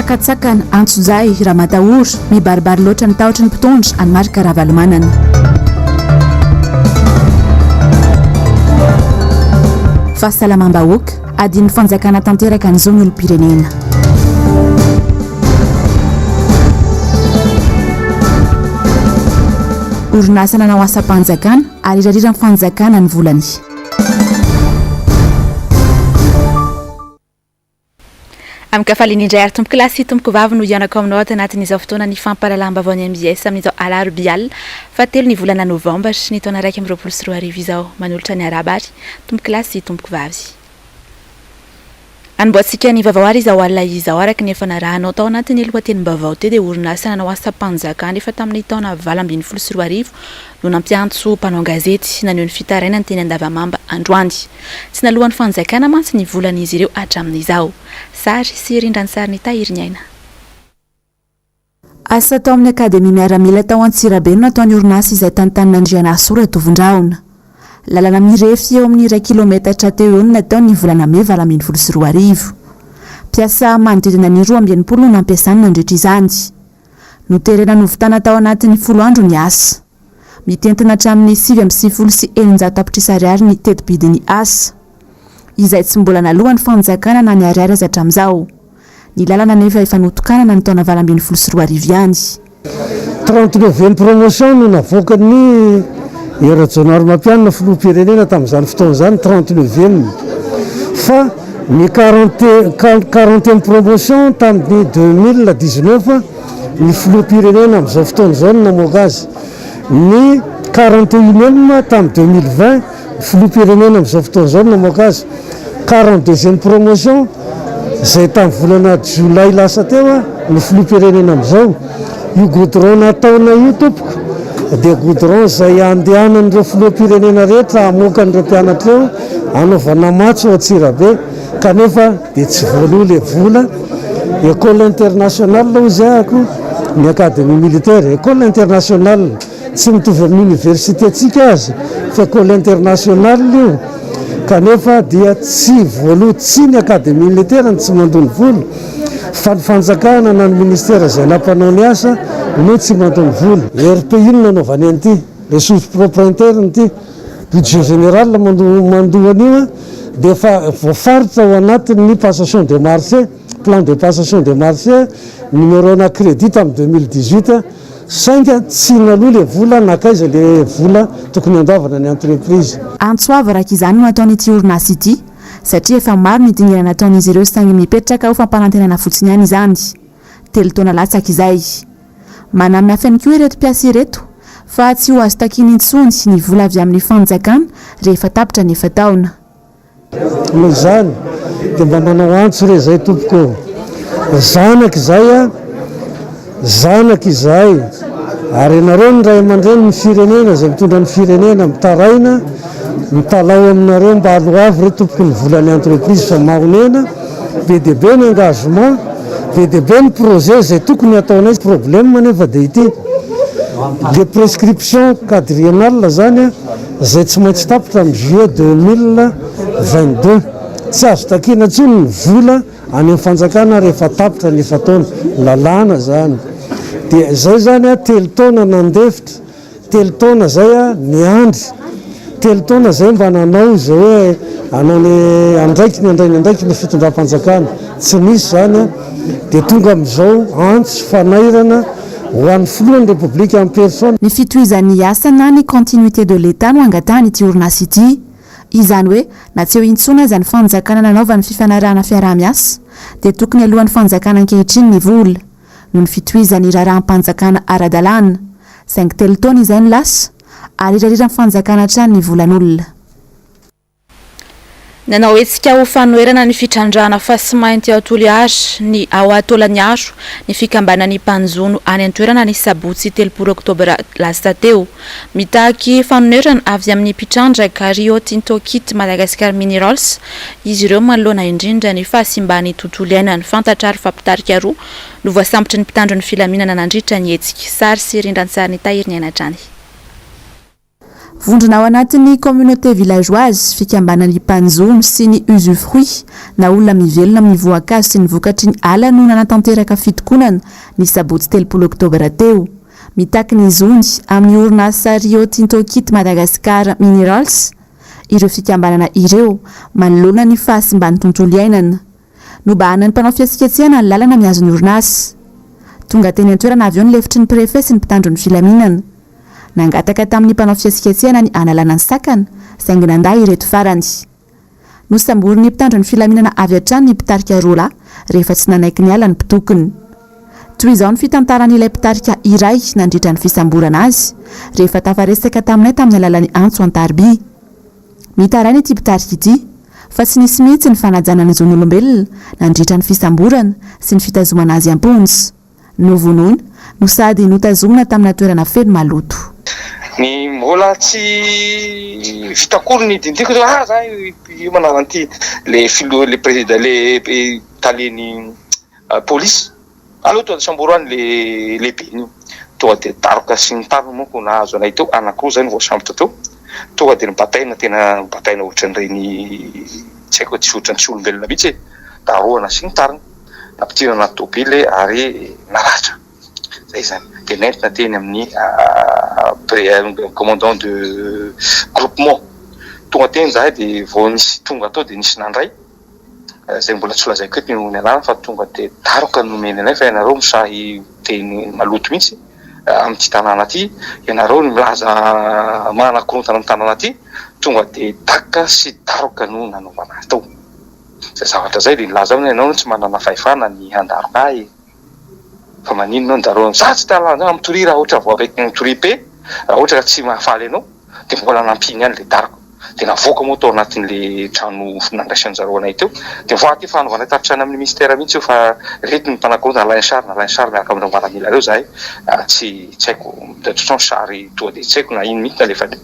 Sakantsakana, antsojay, ramatahora, mibaribary loatra ny tahotry ny mpitondra an'i Marc Ravalomanana. Fahasalamam-bahoaka, adin'ny fanjakana tanteraka ny zon'ny olom-pirenena. Orinasa nanao asam-panjakana, arirariran'ny fanjakana ny volany. Amin-kafaliana indray ary tompokolahy sy tompokovavy no hihaonako aminao ato anatin'izao fotoana ny fampahalalam-baovao ny mbs amin'izao alarobia alina fahatelo ny volana novambra ny taona 2021 izao. Manolotra ny arahaba ary tompokolahy sy tompokovavy. Anombohantsika ny vaovao ary izao alina izao araka ny efa narahanao tao anatin'ny lohatenim-baovao teo dia orinasa nanao asam-panjakana efa tamin'ny taona 2018 no nampiantso mpanao gazety naneho ny fitarainany teny Andavamamba androany. Tsy naloan'ny fanjakana mantsy ny volan'izy ireo hatramin'izao. Sary sy rindran-tsarin'i Tahiriniaina. Asa tao amin'ny Akademia Miaramila tao Antsirabe no nataon'ny orinasa izay tantanin'Andrianarisoa Ratovondrahona. Lalana mirefy eo amin'ny iray kilaometatra teo eo no natao ny volana mey 2018. Mpiasa manodidina ny 62 no nampiasany nandritra izany. Noterena novitana tao anatin'ny folo andro ny asa. Mitentina hatramin'ny 699 tapitrisa ariary ny teti-bidin'ny asa. Izay tsy mbola naloan'ny fanjakana na ny ariary aza hatramin'izao. Ny lalana anefa efa notokanana ny taona 2018 ihany. Trente neuvième promotion no navoakan'ny Hery Rajaonarimampianina filoham-pirenena tamin'izany fotoana izany, trente neuvième. Fa ny quarante quarantième promotion tamin'ny 2019 ny filoham-pirenena amin'izao fotoana izao no namoaka azy. Ny quarante et unième tamin'ny 2020 ny filoham-pirenena amin'izao fotoana izao no namoaka azy. Quarante deuxième promotion izay tamin'ny volana jolay lasa teo ny filoham-pirenena amin'izao. Io goudron nataonay io tompoko dia goudron izay andehanan'ireo filoham-pirenena rehetra hamoaka an'ireo mpianatra ireo hanaovana matso ao Antsirabe kanefa dia tsy voaloa ilay vola. École internationale hoy izy ahako ny académie militaire, école internationale tsy mitovy amin'ny université-ntsika aza fa école internationale io kanefa dia tsy voaloa, tsy ny académie militaire no tsy mandoa ny vola fa ny fanjakana na ny ministera izay nampanao ny asa no tsy mandoa ny vola. RP inona anaovany an'ity? Ressources propres interne ity. Budget général mandoa mandoa an'io dia efa voafaritra ao anatin'ny passation de marché, plan de passation de marché numéro na crédit tamin'ny 2018 sainga tsy naloa le vola nankaiza le vola tokony handoavana ny entreprise. Antso avo araka izany no ataon'ity orinasa ity satria efa maro ny dingana nataon'izy ireo saingy mipetraka ho fampanantenana fotsiny ihany izany telo taona latsaka izay. Manamafy ihany koa ireto mpiasa ireto fa tsy ho azo takiana intsony ny vola avy amin'ny fanjakana rehefa tapitra ny efa-taona. Noho izany dia mba manao antso re izay tompoko ô! Zanaka izay a! Zanaka izahay ary ianareo ny ray aman-dreny ny firenena izay mitondra ny firenena mitaraina mitalaho aminareo mba aloavy re tompoko ny volan'ny entreprise fa mahonena be dia be ny engagement be dia be ny projet izay tokony hataonay problème anefa dia ity le prescription quadriennale zany izay tsy maintsy tapitra amin'ny juillet 2022 tsy azo takiana intsony ny vola Any amin'ny fanjakana rehefa tapitra ny efa-taona, lalàna izany. Dia izay izany an, telo taona nandefitra, telo taona izay an niandry, telo taona izay mba nanao izay hoe hanao ny andraikiny, handray ny andraikiny ny fitondram-panjakana. Tsy nisy izany an. Dia tonga amin'izao antso fanairana ho an'ny filohan'ny Repoblika en personne. Ny fitohizan'ny asa na ny continuité de l'Etat no angatahan'ity orinasa ity. Izany hoe, na tsy eo intsony aza ny fanjakana nanaovany fifanarahana fiaraha-miasa, dia tokony aloan'ny fanjakana ankehitriny ny vola, noho ny fitohizan'ny raharaham-panjakana ara-dalàna. Saingy telo taona izay no lasa, ary irariran'ny fanjakana hatrany ny volan'olona. Nanao hetsika ho fanoherana ny fitrandrahana fasimainty ao Toliara, ny ao Taolagnaro, ny fikambanan'ny mpanjono any an-toerana ny sabotsy 30 oktobra lasa teo. Mitaky fanonerana avy amin'ny mpitrandraka Rio Tinto Kit Madagascar Minerals izy ireo manoloana indrindra ny fahasimban'ny tontolo iainana. Fantatra ary fa mpitarika roa no voasambotry ny mpitandro ny filaminana nandritra ny hetsika. Sary sy rindran-tsarin'i Tahiry Niaina hatrany. Vondrona ao anatin'ny communauté villageoise, fikambanan'ny mpanjono sy ny usufruit na olona mivelona amin'ny voankazo sy ny vokatry ny ala no nanatanteraka fitokonana ny sabotsy 30 oktobra teo. Mitaky ny zony amin'ny orinasa Rio Tinto Kit Madagascar Minerals ireo fikambanana ireo manoloana ny fahasimban'ny tontolo iainana. Nobahanan'ny mpanao fihetsiketsehana ny lalana mihazo ny orinasa. Tonga teny an-toerana avy eo ny lefitry ny prefe sy ny mpitandro ny filaminana. Nangataka tamin'ny mpanao fihetsiketsehana ny hanalana ny sakana, saingy nandà ireto farany. Nosamborin'ny mpitandro ny filaminana avy hatrany ny mpitarika roa lahy rehefa tsy nanaiky niala ny mpitokona. Toy izao ny fitantaran'ilay mpitarika iray nandritra ny fisamborana azy, rehefa tafaresaka taminay tamin'ny alalan'ny antso an-tariby. Mitaraina ity mpitarika ity fa tsy nisy mihitsy ny fanajana ny zon'olombelona nandritra ny fisamborana sy ny fitazomana azy am-ponja. Novonoina no sady notazomina tamina toerana feno maloto. Ny mbola tsy vita akory ny dinidinika hoe ah za io manala an'ity le filoha le président le talen'ny polisy Aleo tonga de sambory any le lehibeny io. Tonga de daroka sy ny tariny manko nahazo anay teo, anakiroa zay no voasambotra teo. Tonga de nobataina tena nobataina ohatran'ireny tsy haiko tsy ohatran'ny tsy olombelona mihitsy e. Darohana sy ny tariny. Nampidirina anaty tôbily ary naratra. Zay zany. De nentina teny amin'ny commandant de groupement. Tonga teny zahay de vao nisy tonga tao de nisy nandray. izay mbola tsy holazaiko eto ny anarany fa tonga dia daroka no nomeny anay fa ianareo misahy miteny maloto mihitsy amin'ity tanàna ity, ianareo no milaza manakorontana amin'ny tanàna ity, tonga dia daka sy daroka no nanaovana ahy tao. Izay zavatra izay dia nilaza aminy ianao tsy manana fahefana ny handaroka ahy fa maninona no darohana, za tsy te hahalala an'izany, mitoria raha ohatra voabe, mitoria be raha ohatra ka tsy mahafaly anao dia mbola nampiany ihany ilay daroka. Dia navoaka moa tao anatin'ilay trano nandraisan-jareo anay teo. Dia voa aty fa hanaovanay tatitra any amin'ny ministère mihitsy io fa ireto ny mpanakorontana, nalainy sary, nalainy sary miaraka amin'ireo miaramila ireo izahay. Tsy tsy haiko, de toute façon sary tonga dia tsy haiko na ino mihitsy nalefa teo.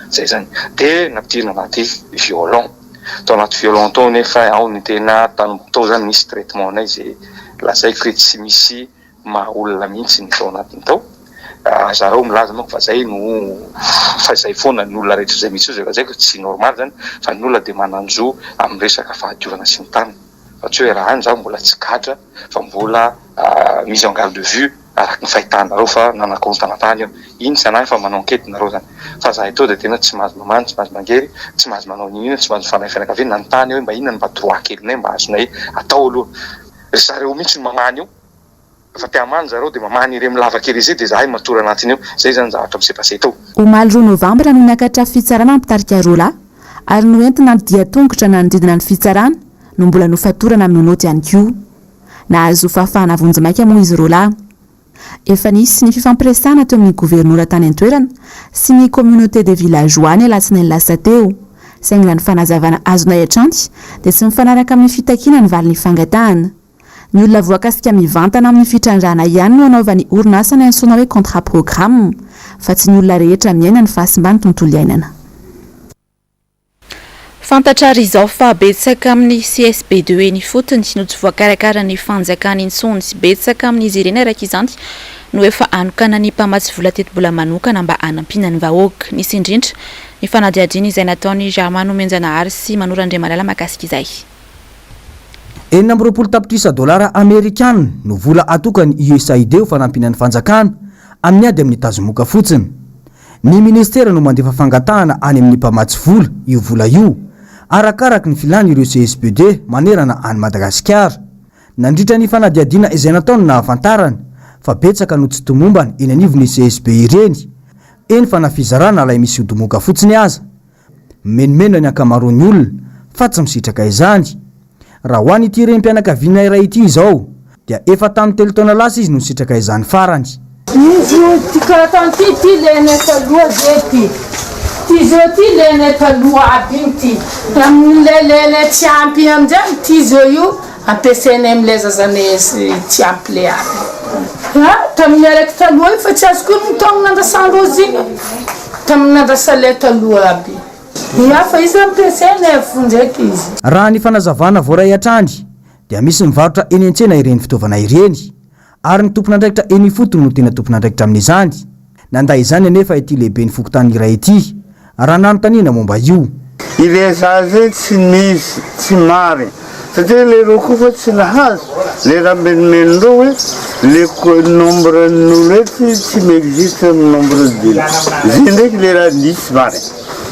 Izay izany. Dia nampidirina anaty violon. Tao anaty violon tao nefa ao ny tena, tao izany nisy traitement anay izay lazaiko hoe tsy misy maha olona mihitsy ny tao anatiny tao, zareo milaza manko fa zay no fa zay foana ny olona rehetra zay misy eo zay lazaiko tsy normal zany fa ny olona dia manan-jo amin'ny resaka fahadiovana sy ny tariny fa tsy hoe raha any zaho mbola tsy gadra fa mbola mise en garde vue araka ny fahitanareo fa nanakorontana tany eo iny tsy anahy fa manao enquete nareo zany fa zahay teo dia tena tsy mahazo mamany tsy mahazo mangery tsy mahazo manao n'inona tsy mahazo mifanay fianakaviana nanontany hoe mba inona no mba droit kelinay mba azonay atao aloha ry zareo mihitsy no mamany eo Rehefa te hamany zareo dia mamany ireny lavaka ery izay dia zahay matory anatiny eo. Zay zany zavatra mi-se passer teo. Omaly roa novambra no niakatra fitsarana ny mpitarika roa lahy ary noentina dian-tongotra nanodidina ny fitsarana no mbola nofatorana menottes ihany koa. Nahazo fahafahana vonjimaika moa izy roa lahy. Efa nisy ny fifampiresahana teo amin'ny governora tany an-toerana sy ny communauté des villageois ny alatsinainy lasa teo saingy raha ny fanazavana azonay hatrany dia tsy mifanaraka amin'ny fitakiana ny valin'ny fangatahana. Ny olona voakasika mivantana amin'ny fitrandrahana ihany no anaovan'ny orinasa ny antsoina hoe contrat programme fa tsy ny olona rehetra miaina ny fahasimban'ny tontolo iainana. Fantatra ary izao fa betsaka amin'ny CSB ii eny ifotony no tsy voakarakaran'ny fanjakana intsony. Betsaka amin'izy ireny araka izany no efa anokanan'ny mpamatsy vola tetibola manokana mba hanampiana ny vahoaka. Nisy indrindra ny fanadihadiana izay nataon'i Germain Nomenjanahary sy Manoro Andriamalala mahakasika izay. 26 tapitrisa dolara amerikana no vola atokan'ny USAID ho fanampiana ny fanjakana amin'ny ady amin'ny tazomoka fotsiny. Ny minisitera no mandefa fangatahana any amin'ny mpamatsy vola io vola io, arakaraky ny filan'ireo CSBD manerana an'i Madagasikara. Nandritra ny fanadihadiana izay natao no nahafantarana fa betsaka no tsy tomombana eny anivon'ny CSB ireny, eny fa na fizarana lay misy odimoka fotsiny aza. Mimenomenona ny ankamaroan'ny olona fa tsy misitraka izany. Raha ho an'ity renim-pianakaviana iray ity izao dia efa tamin'ny telo taona lasa izy no nisitraka izany farany. Izy io ty karaha ataony ty ty le nay taloha ze ty ty zao ty le nay taloha aby igny ty amle le nay tsy ampy igny amizay amty zao io ampiasainay amle zazanay tsy ampy le aby a tamin'ny araiky taloha io fa tsy azoko ny taogno nandrasandreo izy igny tamin'ny nandrasanle taloha aby ia fa izy ampiasainay fo ndraiky izy. Raha ny fanazavana voaray hatrany dia misy mivarotra eny an-tsena ireny fitaovana ireny ary ny tompon'andraikitra eny ifotony no tena tompon'andraikitra amin'izany. Nandà izany anefa ity lehiben'ny fokontany iray ity. raha nanontaniana momba io. Ilay zaza iny tsy misy, tsy marina satria le roa koa fa tsy nahazo, le raha menomenondreo hoe le nombre n'olo eto tsy mi-existe amin'ny nombre de zay ndraiky le raha nisy marina.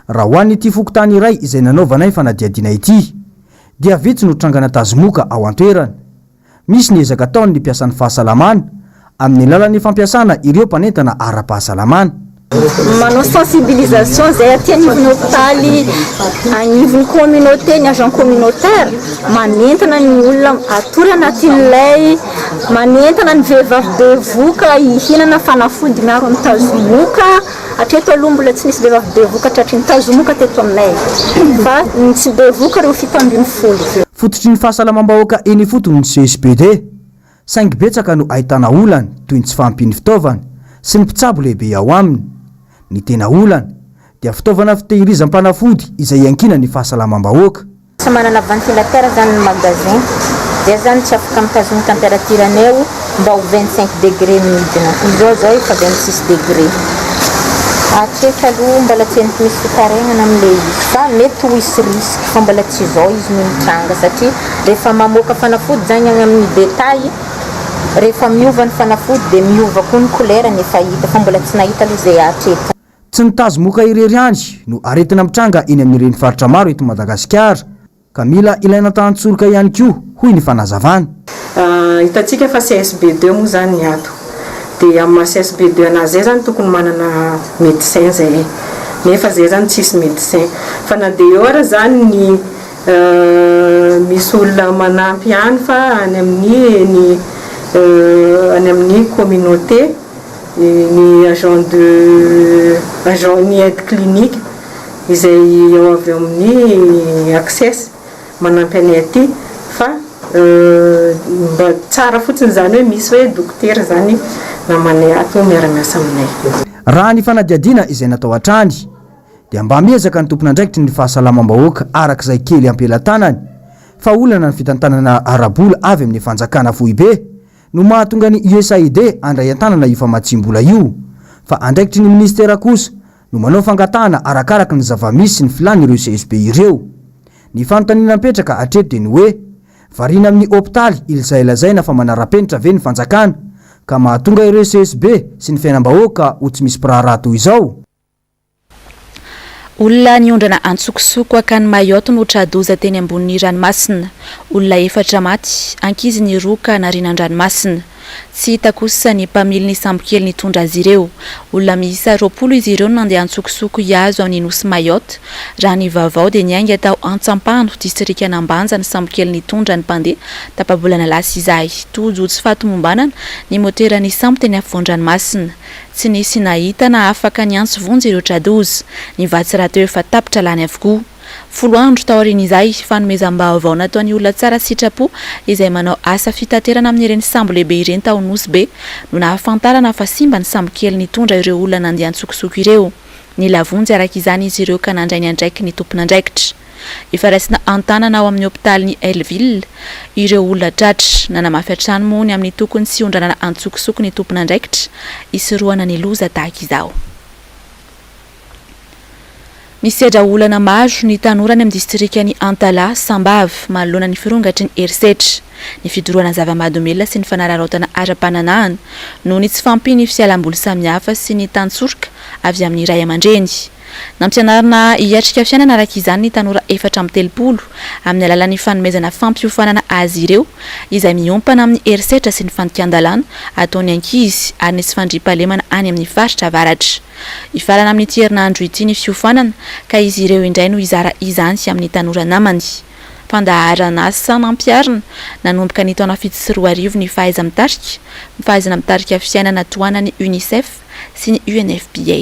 Raha ho an'ity fokontany iray izay nanaovanay fanadihadiana ity dia vitsy no trangana tazomoka ao an-toerana. Misy ny ezaka ataon'ny mpiasan'ny fahasalamana amin'ny alalan'ny fampiasana ireo mpanentana ara-pahasalamana. Manao sensibilisation izay aty anivon'ny hopitaly, anivon'ny communauté, ny agent communautaire, manentana ny olona hatory anatin'ilay, manentana ny vehivavy bevohoka hihinana fanafody miaro amin'ny tazomoka. Hatreto aloha mbola tsy nisy vehivavy bevohoka tratry ny tazomoka teto aminay fa ny tsy bevohoka ireo 17 ireo. Fototry ny fahasalamam-bahoaka eny ifotony ny CSBD, saingy betsaka no ahitana olana toy ny tsy fahampian'ny fitaovana sy ny mpitsabo lehibe ao aminy. Ny tena olana dia fitaovana fitehirizam-panafody izay iankinan'ny fahasalamam-bahoaka. Tsy manana ventilateur zany ny magasin dia zany tsy afaka mitazogno température anay mba ho 25 degré midina, izao zao efa 26 degré. Hatreto aloha mbola tsy henoko misy fitarainana amle izy fa mety ho hisy risque fa mbola tsy izao izy no nitranga satria rehefa mamoaka fanafody zany any amin'ny détail rehefa miova ny fanafody dia miova koa ny couleur-ny efa hita fa mbola tsy nahita aloha zay hatreto. Tsy ny tazomoka irery ihany no aretina mitranga eny amin'ireny faritra maro eto Madagasikara ka mila ilaina tantsoroka ihany koa, hoy ny fanazavana. Hitantsika fa CSB deux moa izany ny ato. Dia amin'ny maha CSB deux anazy izay izany tokony manana médecin izahay. Nefa izay izany tsisy médecin. Fa na dia eo ara izany ny misy olona manampy ihany fa any amin'ny ny any amin'ny communauté. Ny agent de agent ny aide clinique izay ao avy ao amin'ny access manampy anay aty fa mba tsara fotsiny izany hoe misy hoe dokotera izany namanay ato miara-miasa aminay. Raha ny fanadihadiana izay natao hatrany dia mba miezaka ny tompon'andraikitry ny fahasalamam-bahoaka araka izay kely am-pelatanany fa olana ny fitantanana ara-bola avy amin'ny fanjakana foibe no mahatonga ny USAID handray an-tanana io famatsiam-bola io, fa andraikitry ny minisitera kosa no manao fangatahana arakaraky ny zava-misy sy ny filàn'ireo CSB ireo. Ny fanontaniana mipetraka hatreto dia ny hoe, variana amin'ny hopitaly ilzay lazaina fa manara-penitra ve ny fanjakana ka mahatonga ireo CSB sy ny fiainam-bahoaka ho tsy misy mpiraharaha toy izao? Olona niondrana antsokosoko hankany Mayotte no tra-doza teny ambonin'ny ranomasina. Olona efatra maty, ankizy ny roa ka nariana an-dranomasina. Tsy hita kosa ny mpamily ny sambokely nitondra azy ireo. Olona miisa 20 izy ireo no nandeha antsokosoko hihazo an'i Nosy Mayotte. Raha ny vaovao dia niainga tao Antsampano, distrikan'Ambanja ny sambokely nitondra ny mpandeha tapa-bolana lasa izay. Tojo tsy fahatomombanana ny moteran'ny sambo teny afovoan-dranomasina. Tsy nisy nahita na afaka niantso vonjy ireo tra-doza. Ny vatsy rahateo efa tapitra lany avokoa. Folo andro taorian'izay, fanomezam-baovao nataon'ny olona tsara sitrapo izay manao asa fitaterana amin'ireny sambo lehibe ireny tao Nosy Be no nahafantarana fa simba ny sambokely nitondra ireo olona nandeha an-tsokosoko ireo. Nila vonjy araka izany izy ireo ka nandray ny andraikiny ny tompon'andraikitra. Efa raisina an-tanana ao amin'ny hopitalin'i Hellville ireo olona tratra. Nanamafy hatrany moa ny amin'ny tokony tsy hiondranana an-tsokosoko ny tompon'andraikitra hisorohana ny loza tahaka izao. Misedra olana maro ny tanora any amin'ny distrikan'i Antalaha, Sambava, manoloana ny firongatry ny herisetra, ny fidorohana zava-mahadomelina sy ny fanararaotana ara-pananahana noho ny tsy fahampian'ny fialamboly samihafa sy ny tantsoroka avy amin'ny ray aman-dreny. Nampianarina hiatrika fiainana araka izany ny tanora 34 amin'ny alalan'ny fanomezana fampiofanana azy ireo izay miompana amin'ny herisetra sy ny fandikan-dalàna ataon'ny ankizy ary ny tsy fandriampahalemana any amin'ny faritra avaratra. Hifarana amin'ity herinandro ity ny fiofanana ka izy ireo indray no hizara izany amin'ny tanora namany. Fandaharan'asa nampiharina nanomboka ny taona 2007 ny fahaiza-mitarika, fahaizana mitarika fiainana tohanan'ny Unicef sy ny UNFPA.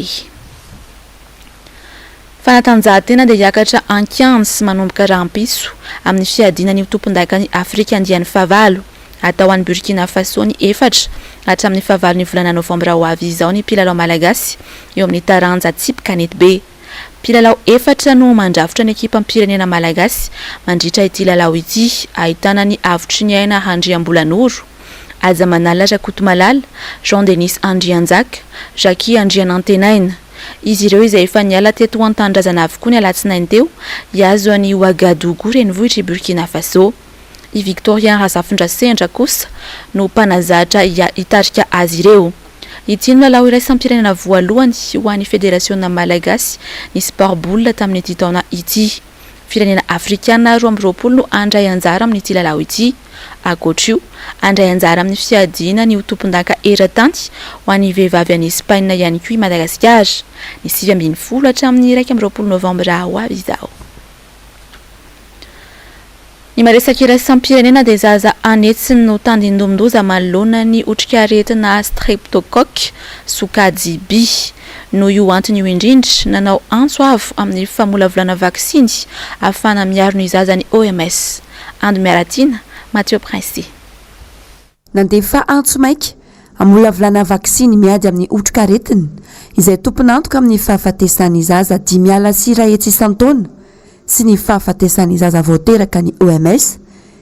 Fanatanjahantena dia hiakatra an-kianja manomboka rahampiso amin'ny fiadiana ny ho tompondakan'i Afrika andiany fahavalo. Hatao any Burkina Faso ny efatra hatramin'ny fahavalon'ny volana novambra ho avy izao ny mpilalao malagasy eo amin'ny taranja tsipy kanetibe. Mpilalao efatra no mandrafitra ny ekipam-pirenena malagasy mandritra ity lalao ity, ahitana an'i Avotriniaina Andriambolanoro, Azamanala Rakotomalala, Jean Denis Andrianjaka, Jackie Andrianantenaina. Izy ireo izay efa niala teto an-tanindrazana avokoa ny alatsinainy teo, hihazo an'i Ouagadougou renivohitr'i Burkina Faso. I Victorien Razafindrasendra kosa no mpanazatra hitarika azy ireo. Ity no lalao iraisam-pirenena voalohany ho an'ny Federasiona malagasy ny sport boule tamin'ity taona ity. Firenena afrikana 22 no handray anjara amin'ity lalao ity. Ankoatra io, handray anjara amin'ny fiadiana ny ho tompondaka eran-tany ho an'ny vehivavy any Espaina ihany koa i Madagasikara, ny 19 hatramin'ny 21 novambra ho avy izao. Ny maresaka iraisam-pirenena dia zaza an'hetsiny no tandindomin-doza manoloana ny otrikaretina streptocoque sokajy B. Noho io antony io indrindra, nanao antso avo amin'ny famolavolana vaksiny ahafahana miaro ny zaza ny OMS. Ando Miaratiana, Mathieu Princy. Nandefa antso maika hamolavolana vaksiny miady amin'ny otrikaretina izay tompon'antoka amin'ny fahafatesan'ny zaza dimy ala sy iray hetsy isan-taona sy ny fahafatesan'ny zaza vao teraka ny OMS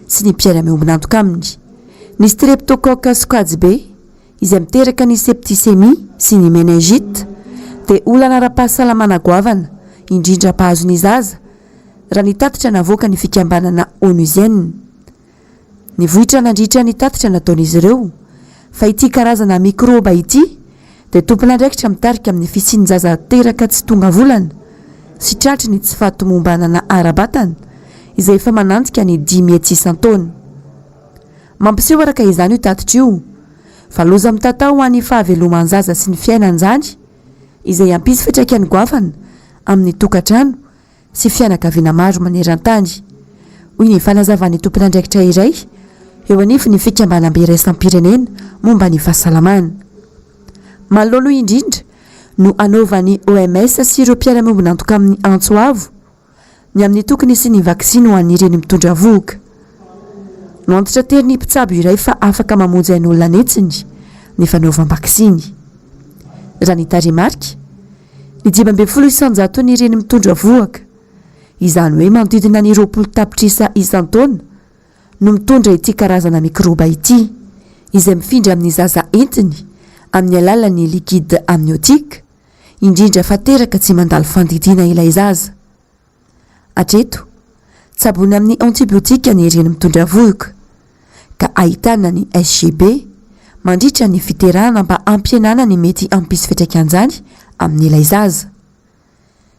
sy ny mpiara-miombon'antoka aminy. Ny streptocoque sokajy B izay miteraka ny septicémie sy ny méningite dia olana ara-pahasalamana goavana indrindra mpahazo ny zaza raha ny tatitra navoakan'ny fikambanana onusienne. Nivoitra nandritra ny tatitra nataon'izy ireo fa ity karazana mikraoba ity dia tompon'andraikitra mitarika amin'ny fisian-jaza teraka tsy tonga volana sy tratry ny tsy fahatomombanana ara-batana izay efa manantika ny dimy hetsy isan-taona. Mampiseho araka izany io tatitra io fa loza mitatao ho an'ny fahaveloman-jaza sy ny fiainan'izany izay hampisy fiantraikany goavana amin'ny tokantrano sy fianakaviana maro maneran-tany, hoy ny fanazavan'ny tompon'andraikitra iray eo anivon'ny fikambanambe iraisam-pirenena momba ny fahasalamana. Manoloana io indrindra no anaovan'ny OMS sy ireo mpiara-miombon'antoka aminy antso avo ny amin'ny tokony hisian'ny vaksiny ho an'ny reny mitondra vohoka. Noantitranterin'ny mpitsabo iray fa afaka mamonjy ain'olona an'hetsiny ny fanaovam-baksiny. Raha ny tarehimarika, Ny 15 isan-jaton'ny reny mitondra vohoka, izany hoe manodidina ny 20 tapitrisa isan-taona, no mitondra ity karazana mikraoba ity, izay mifindra amin'ny zaza entiny amin'ny alalan'ny liquide amniotique, indrindra fa teraka tsy mandalo fandidiana ilay zaza. Hatreto, tsaboina amin'ny antibiotika ny reny mitondra vohoka, ka ahitana ny SGB mandritra ny fiterahana mba hampihenana ny mety hampisy fiantraikan'izany amin'ilay zaza.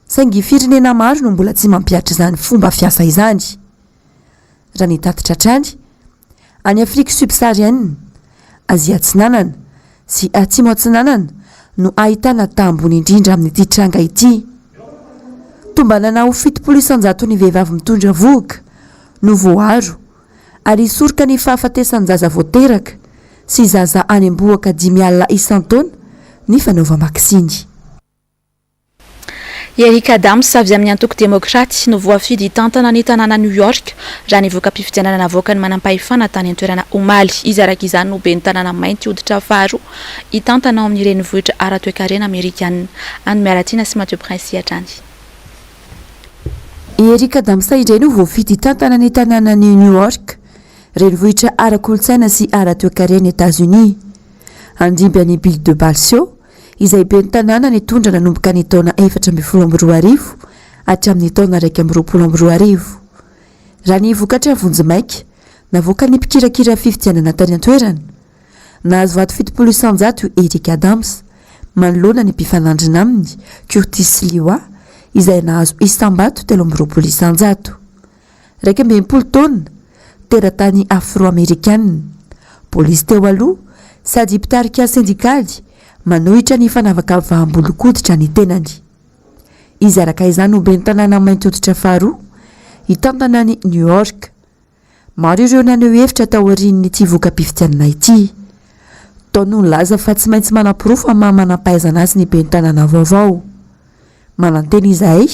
Saingy firenena maro no mbola tsy mampihatra izany fomba fiasa izany. Raha ny tatitra hatrany, Any Afrique subsaharienne, Azia Atsinanana sy Atsimo Atsinanana no ahitana taha ambony indrindra amin'ity tranga ity. Tombanana ho 70 isan-jaton'ny vehivavy mitondra vohoka no voaaro ary hisoroka ny fahafatesan-jaza vao teraka sy zaza any am-bohoka dimy alina isan-taona ny fanaovam-baksiny. I Eric Adams avy amin'ny antoko Demokraty no voafidy hitantana ny tanàna New York raha ny voka-pifidianana navoakan'ny manampahefana tany an-toerana omaly. Izy araka izany no ben'ny tanàna mainty hoditra faharoa hitantana ao amin'ny renivohitra ara-toekarena amerikana. Any Miaratiana sy Mathieu Princy hatrany. I Eric Adams indray no voafidy hitantana ny tanànan'i New York, renivohitra ara-kolontsaina sy ara-toekaren'i Etazonia. Handimby an'i Bill de Blasio izay ben'ny tanàna nitondra nanomboka ny taona 2014 hatramin'ny taona 2021. Raha ny vokatra vonjimaika navoakan'ny mpikirakira fifidianana tany an-toerana, nahazo vato 70% i Eric Adams manoloana ny mpifanandrina aminy Curtis Sliwa izay nahazo isam-bato 23%. 61 taona, teratany Afro-Amerikana, polisy teo aloha sady mpitarika sendikaly manohitra ny fanavakavaham-bolon-koditra ny tenany. Izy araka izany no ben'ny tanàna mainty hoditra faharoa hitantana an'i New York. Maro ireo naneho hevitra taorian'ity voka-pifidianana ity. Tao no nilaza fa tsy maintsy manaporofo amin'ny maha manam-pahaizana azy ny ben'ny tanàna vaovao. Manantena izahay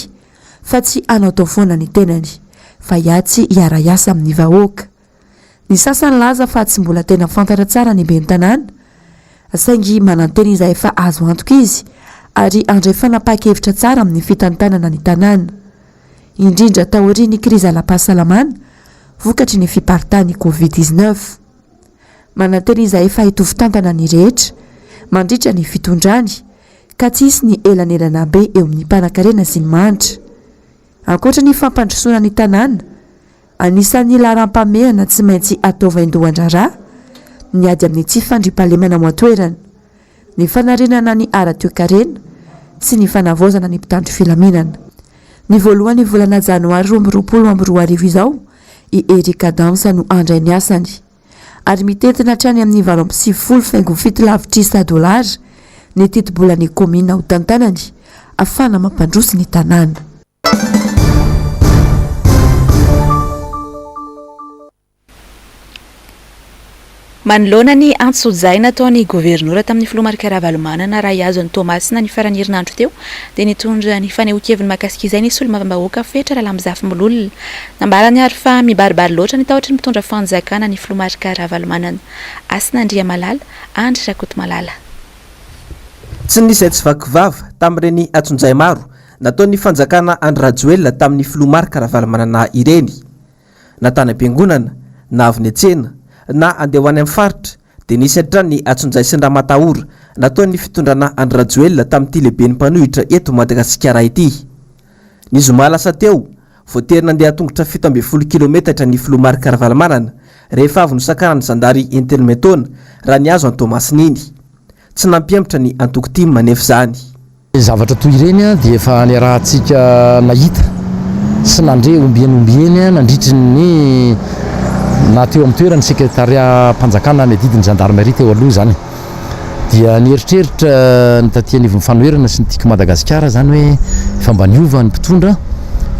fa tsy hanaotao foana ny tenany fa hiatsy hiara-hiasa amin'ny vahoaka. Ny sasany nilaza fa tsy mbola tena fantatra tsara ny ben'ny tanàna saingy manantena izahay fa azo antoka izy ary handray fanapahan-kevitra tsara amin'ny fitantanana ny tanàna. Indrindra taorian'ny krizy ara-pahasalamana vokatry ny fiparitahan'ny Covid 19. Manantena izahay fa hitovy tantana ny rehetra mandritra ny fitondrany. ka tsy hisy ny elanelana be eo amin'ny mpanankarena sy ny mahantra. Ankoatra ny fampandrosoana ny tanàna, anisan'ny laharam-pahamehana tsy maintsy atao vaindohan-draharaha ny ady amin'ny tsy fandriampahalemana ao an-toerana, ny fanarenana ny ara-toekarena sy ny fanavaozana ny mpitandro filaminana. Ny voalohan'ny volana janoary 2022 izao i Eric Adams no handray ny asany. Ary mitentina hatrany amin'ny 98 faingo fito lavitrisa dolara ny tetibolan'ny kaominina ho tantanany ahafahana mampandroso ny tanàna. Manoloana ny antsojay nataon'ny governora tamin'ny filoha Marc Ravalomanana raha hihazo an'i Toamasina ny faran'ny herinandro teo dia nitondra ny fanehoan-keviny mahakasika izay ny solombavambahoaka Fetra Ralamizafimololona. Nambarany ary fa mibaribary loatra ny tahotry ny mpitondra fanjakana ny filoha Marc Ravalomanana. Hasina Andriamalala, Andry Rakotomalala. Tsy nisy izay tsy vaky vava tamin'ireny antsonjay maro nataon'ny fanjakana Andry Rajoelina tamin'ny filoha Marc Ravalomanana ireny. Na tany am-piangonana, na avy niantsena, na handeha ho any amin'ny faritra, dia nisy hatrany ny antsonjay sy ny ramatahora nataon'ny fitondrana Andry Rajoelina tamin'ity lehiben'ny mpanohitra eto Madagasikara ity. Ny zoma lasa teo, voatery nandeha an-tongotra 17 kilometatra ny filoha Marc Ravalomanana rehefa avy nosakanan'ny zandary intelo miantaona raha nihazo an'i Toamasina iny. Tsy nampihemotra ny antoko tim anefa izany. Ny zavatra toy ireny dia efa niarahantsika nahita sy nandre ombieny ombieny nandritry ny naha teo amin'ny toerany sekretariam-panjakana miadidy ny zandarmeria teo aloha izany. Dia nieritreritra ny taty anivon'ny fanoherana sy ny Tiako Madagasikara izany hoe efa mba niova ny mpitondra,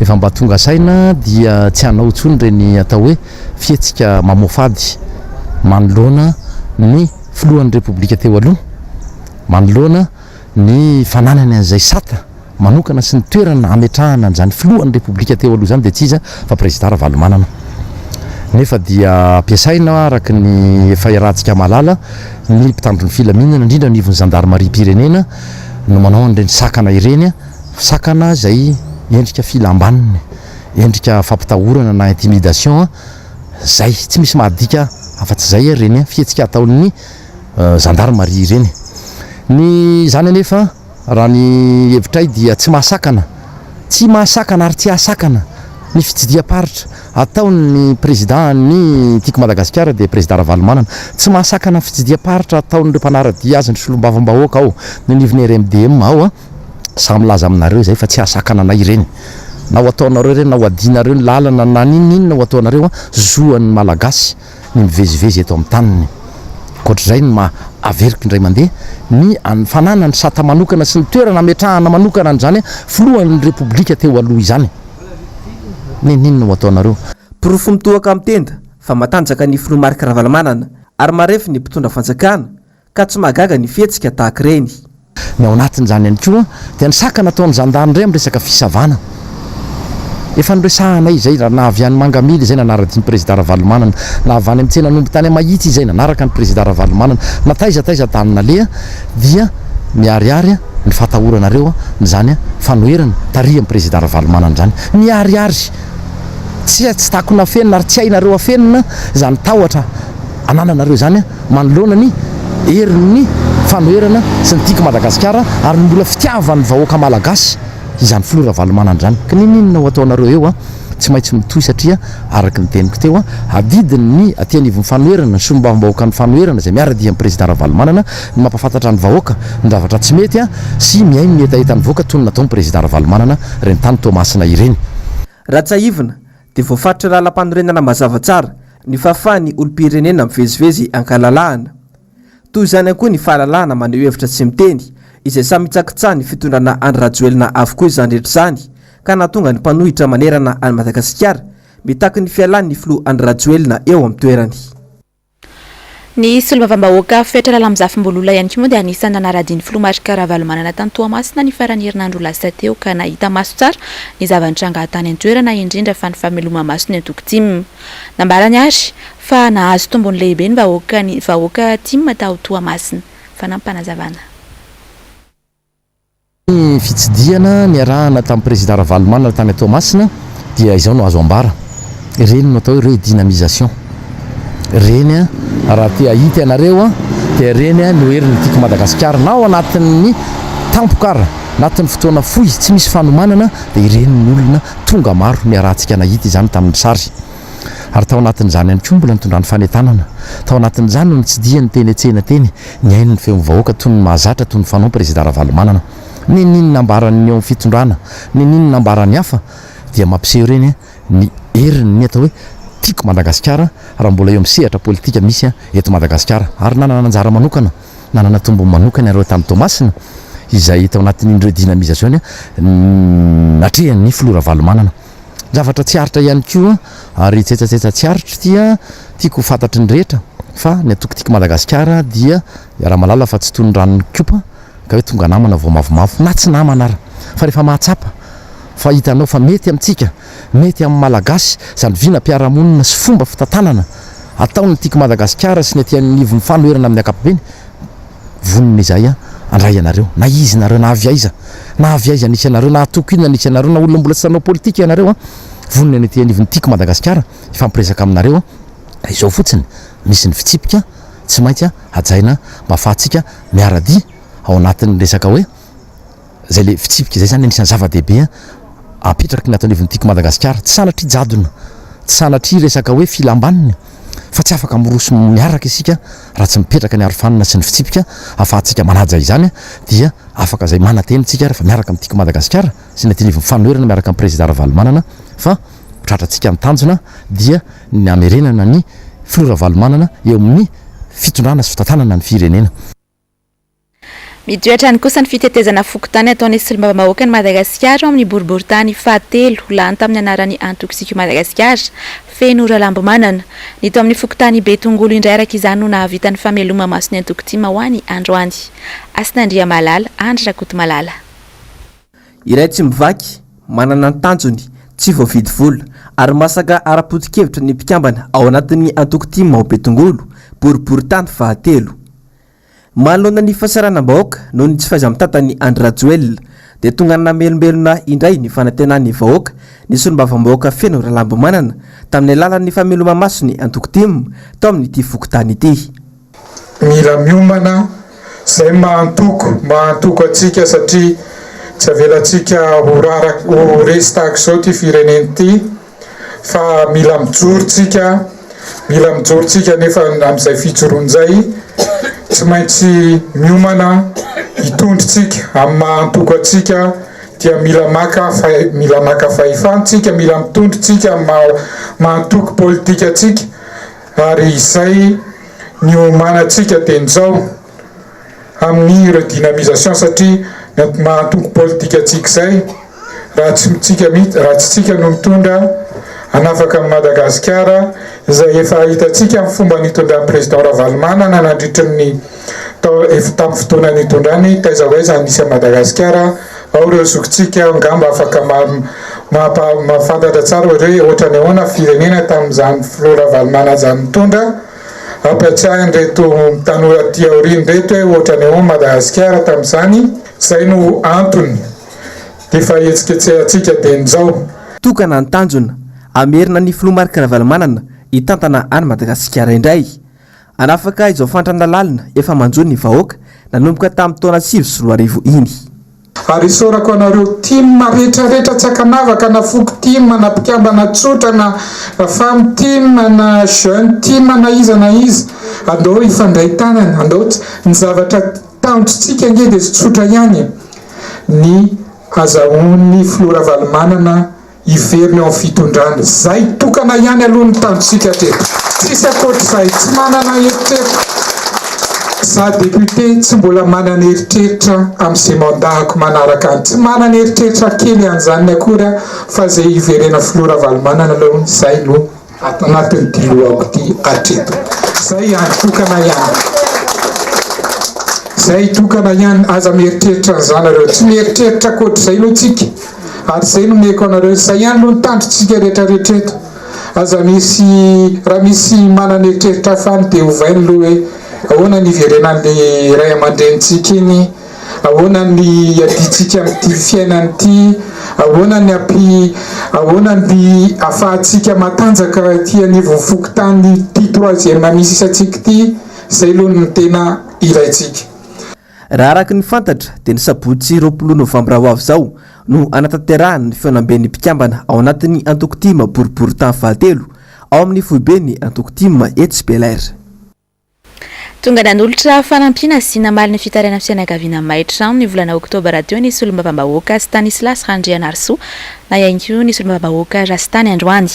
efa mba tonga saina dia tsy hanao intsony ireny atao hoe fihetsika mamoafady manoloana ny filohan'ny Repoblika teo aloha, manoloana Ny fananany an'izay sata manokana sy ny toerana hametrahana an'izany filohan'ny Repoblika teo aloha izany dia tsy iza fa Prezida Ravalomanana. Nefa dia ampiasaina araka ny efa iarahantsika mahalala ny mpitandro ny filaminana indrindra anivon'ny zandarimariam-pirenena no manao an'ireny sakana ireny, sakana izay endrika filam-baniny, endrika fampitahorana na intimidation izay tsy misy mahadika afa-tsy izay ireny fihetsika ataon'ny Zandarmaria ireny. Ny izany anefa, raha ny hevitray dia tsy mahasakana, tsy mahasakana ary tsy hahasakana ny fitsidiham-paritra ataon'ny Président ny Tiako Madagasikara dia Président Ravalomanana. Tsy mahasakana ny fitsidiham-paritra ataon'ireo mpanara-dia azy ny solombavambahoaka ao, ny anivon'ny RMDM ao. Samy milaza aminareo izay fa tsy hahasakana anay ireny. Na ho ataonareo ireny, na ho adinareo ny lalana, na n'inon'inona ho ataonareo, zo an'ny Malagasy. ny mivezivezy eto amin'ny taniny. Ankoatr'izay ny maha averiko indray mandeha ny an'ny fananany sata manokana sy ny toerana ametrahana manokana an'izany filohan'ny Repoblika teo aloha izany. N'inon'inona ho ataonareo. Porofo mitohaka amin'ny tenda fa matanjaka ny filoha Marc Ravalomanana ary marefo ny mpitondra fanjakana ka tsy mahagaga ny fihetsika tahaka ireny. Ny ao anatin'izany ihany koa dia ny sakana ataon'ny zandary indray amin'ny resaka fisavana. Efa noresahanay izay raha na avy any Mangamila izay nanara-dia ny Prezida Ravalomanana, na avy any amin'ny tsenan'omby tany Mahitsy izay nanaraka ny Prezida Ravalomanana, na taiza taiza tany naleha dia miharihary ny fatahoranareo an'izany fanoherana tarihan'ny Prezida Ravalomanana izany. Miharihary! Tsy tsy takona afenina ary tsy hainareo afenina izany tahotra anananareo izany. manoloana ny herin'ny fanoherana sy ny Tiako Madagasikara ary ny mbola fitiavan'ny vahoaka Malagasy izany filoha Ravalomanana izany. Ka n'inon'inona ho ataonareo eo an, tsy maintsy mitohy satria araka ny teniko teo an, adidin'ny aty anivon'ny fanoherana, ny solombavambahoakan'ny fanoherana izay miara-dia amin'ny Président Ravalomanana ny mampahafantatra ny vahoaka ny zavatra tsy mety an, sy mihaino ny hetahetan'ny vahoaka toy ny nataon'ny Président Ravalomanana ireny tany Toamasina ireny. Raha tsiahivina dia voafaritry ny lalampanorenana mazava tsara ny fahafahan'ny olom-pirenena mivezivezy ankalalahana. Toy izany ihany koa ny fahalalahana maneho hevitra sy miteny, izay samy hitsakitsahan'ny fitondrana Andry Rajoelina avokoa izany rehetra izany, ka nahatonga ny mpanohitra manerana an'i Madagasikara mitaky ny fialan'ny filoha Andry Rajoelina eo amin'ny toerany. Ny solombavambahoaka Fetra Lalamizafimbololona ihany koa moa dia anisan'ny nanara-dia ny filoha Marc Ravalomanana tany Toamasina ny faran'ny herinandro lasa teo ka nahita maso tsara ny zava-nitranga tany an-toerana indrindra fa ny fameloma-maso ny antoko tim. Nambarany ary fa nahazo tombony lehibe ny vahoaka ny vahoaka tim tao Toamasina. Fanampinazavana. Ny fitsidihana niarahana tamin'ny Prezida Ravalomanana tany Toamasina dia izao no azo ambara, ireny no atao hoe redynamisation. Ireny raha te hahita ianareo dia ireny no herin'ny Tiako Madagasikara na ao anatin'ny. Tampoka ary, anatin'ny fotoana fohy tsy misy fanomanana dia ireny ny olona tonga maro niarahantsika nahita izany tamin'ny sary. Ary tao anatin'izany ihany koa mbola nitondrany fanentanana. Tao anatin'izany no nitsidihany teny an-tsena teny, nihaino ny feon'ny vahoaka toy ny mahazatra toy ny fanao Prezida Ravalomanana. N'inon'inona ambaran'ny eo amin'ny fitondrana, n'inon'inona ambaran'ny hafa dia mampiseho ireny ny herin'ny atao hoe Tiako Madagasikara raha mbola eo amin'ny sehatra politika misy eto Madagasikara. Ary nanana anjara manokana, nanana tombony manokana ireo tany Toamasina izay tao anatin'iny redynamisation natrehan'ny filoha Ravalomanana. Zavatra tsy aritra ihany koa ary tsetsatsetsa tsy aritra ity tiako ho fantatry ny rehetra fa ny antoko Tiako Madagasikara dia iaraha-mahalala fa tsy toy ny ranon'ny kopa ka hoe tonga namana vao mavomavo na tsy namana ara fa rehefa mahatsapa fa hitanao fa mety amintsika, mety amin'ny Malagasy izany vinam-piarahamonina sy fomba fitantanana ataon'ny Tiako Madagasikara sy ny aty anivon'ny fanoherana amin'ny ankapobeny, vonona izahay handray anareo na iza nareo na avy aiza na avy aiza nisy anareo na antoko inona nisy anareo na olona mbola tsy nanao politika ianareo, vonona ny aty anivon'ny Tiako Madagasikara hifampiresaka aminareo, izao fotsiny misy ny fitsipika tsy maintsy hajaina mba afahantsika miara-dia ao anatin'ny resaka hoe izay le fitsipika izay zany anisan'ny zava-dehibe apetraky ny ato anivon'ny Tiako Madagasikara. Tsy sanatria jadona, tsy sanatria resaka hoe filam-baniny fa tsy afaka miroso miaraka isika raha tsy mipetraka ny arofanina sy ny fitsipika afahantsika manaja izany dia afaka izay manantena isika rehefa miaraka amin'ny Tiako Madagasikara sy ny aty anivon'ny fanoherana miaraka amin'ny Prezida Ravalomanana fa ho tratrantsika ny tanjona dia ny hamerenana ny Filoha Ravalomanana eo amin'ny fitondrana sy fitantanana ny firenena. Mitohy hatrany kosa ny fitetezana fokontany ataon'ny solombavambahoakan'i Madagasikara ao amin'ny boriborintany fahatelo lany tamin'ny anaran'ny antoko Tiako Madagasikara, Feno Ralambomanana. Ny tao amin'ny fokontany Betongolo indray araka izany no nahavita ny fameloma-mason'ny antoko tim ho any androany. Hasina Andriamalala, Andry Rakotomalala. Iray tsy mivaky, manana ny tanjony, tsy voavidy vola, ary masaka ara-poto-kevitra ny mpikambana ao anatin'ny antoko tim ao Betongolo, boriborintany fahatelo. Manoloana ny fahasahiranam-bahoaka noho ny tsy fahaiza-mitantan'i Andry Rajoelina dia tonga namelombelona indray ny fanantenan'ny vahoaka ny solombavambahoaka Feno Ralambomanana tamin'ny alalan'ny fameloma-maso ny antoko tim tao amin'ity fokontany ity. Mila miomana izay maha antoko maha antoko antsika satria tsy avelantsika ho raraka ho resy tahaka izao ity firenena ity. fa mila mijoro tsika, mila mijoro tsika nefa amin'izay fijoroana izay tsy maintsy miomana hitondra tsika amin'ny maha antoko antsika dia mila maka mila maka fahefana tsika, mila mitondra tsika amin'ny maha maha antoko politika antsika ary izay ny omanantsika dia izao. amin'ny redynamisation satria ny maha antoko politika antsika izay raha tsy tsika mihitsy raha tsy tsika no mitondra hanafaka an'i Madagasikara izay efa hitantsika ny fomba nitondran'ny président Ravalomanana nandritry ny tao efa tamin'ny fotoana nitondrany taiza ho aiza nisy an'i Madagasikara ao ireo zokintsika angamba afaka mampa mahafantatra tsara hoe ohatran'ny ahoana firenena tamin'izany filoha Ravalomanana izany nitondra Ampiatsiahy an'ireto tanora aty aoriana ireto hoe ohatrany ahoana Madagasikara tamin'izany. Izay no antony dia efa hetsiketsehantsika dieny izao. Tokana ny tanjona, hamerina ny filoha Marc Ravalomanana hitantana an'i Madagasikara indray. Hanafaka izao fahantrana lalina efa manjo ny vahoaka nanomboka tamin'ny taona 2009 iny. Ary isaorako anareo tim retraretra tsy ankanavaka na foko tim na mpikambana tsotra na femme tim na jeune tim na iza na iza andao hifandray tanana andao ny zavatra tanjontsika ange dia tsotra ihany e ny azahoan'ny filoha Ravalomanana Hiverina eo amin'ny fitondrana. Zay tokana ihany aloha ny tanjontsika hatreto. Tsisy ankoatr'izay. Tsy manana eritreritra. Za député tsy mbola manana eritreritra amin'izay mandat-ko manaraka any. Tsy manana eritreritra kely an'izany akory aho fa zay hiverena filoha Ravalomanana aloha zay no Ato anatin'ity lohako ity hatreto. Zay ihany, tokana ihany. Zay tokana ihany, aza mieritreritra an'izany nareo. Tsy mieritreritra ankoatr'izay aloha tsika. Ary zay no omeko anareo. Zay ihany aloha ny tandrotsika rehetra rehetra eto. Aza misy, raha misy manana eritreritra hafa any dia ovainy aloha hoe ahoana ny hiverenan'le ray aman-drenintsika iny. Ahoana ny hiadiantsika amin'ity fiainana ity? Ahoana ny hampi, ahoana ny afahantsika matanjaka aty anivon'ny fokontany ity troisième misy isantsika ity? Izay aloha no tena ilaintsika. Raha araka ny fantatra dia ny sabotsy 20 novambra ho avy izao no hanatanterahana ny fihaonamben'ny mpikambana ao anatin'ny antoko tim boriborintany fahatelo ao amin'ny foiben'ny antoko tim etsy Bel'Air. Tonga nanolotra fanampiana sy namaly ny fitarainan'ny fianakaviana may trano ny volana oktobra teo ny solombavambahoaka Stanislas Randrianarisoa na ihany koa ny solombavambahoaka Rastany androany.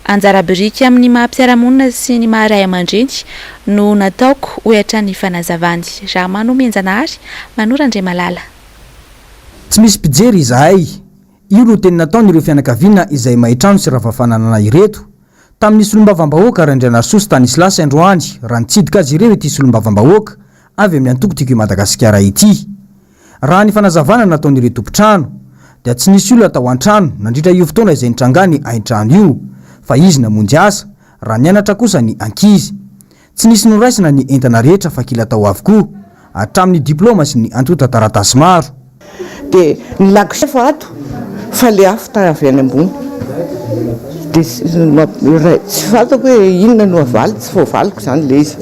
Anjara biriky amin'ny maha mpiara-monina sy ny maha ray aman-dreny no nataoko, hoy hatrany ny fanazavany. Rahamanomenjanahary, Manoro Andriamalala. Tsy misy mpijery izahay. Io no teny nataon'ireo fianakaviana izay may trano sy rava fananana ireto. Tamin'ny solombavambahoaka Randrianarisoa Stanislas androany raha nitsidika azy ireo ity solombavambahoaka avy amin'ny antoko Tiako i Madagasikara ity. Raha ny fanazavana nataon'ireo tompon-trano dia tsy nisy olona tao an-trano nandritra io fotoana izay nitrangany hain-trano io fa izy namonjy asa raha nianatra kosa ny ankizy. Tsy nisy noraisina ny entana rehetra fa kila tao avokoa, hatramin'ny diplaoma sy ny antontan-taratasy maro. Dia ny lakozia efa ato fa le afo ta avy any ambony. Dia tsy fantako hoe inona no havaly, tsy voavaliko izany le izy.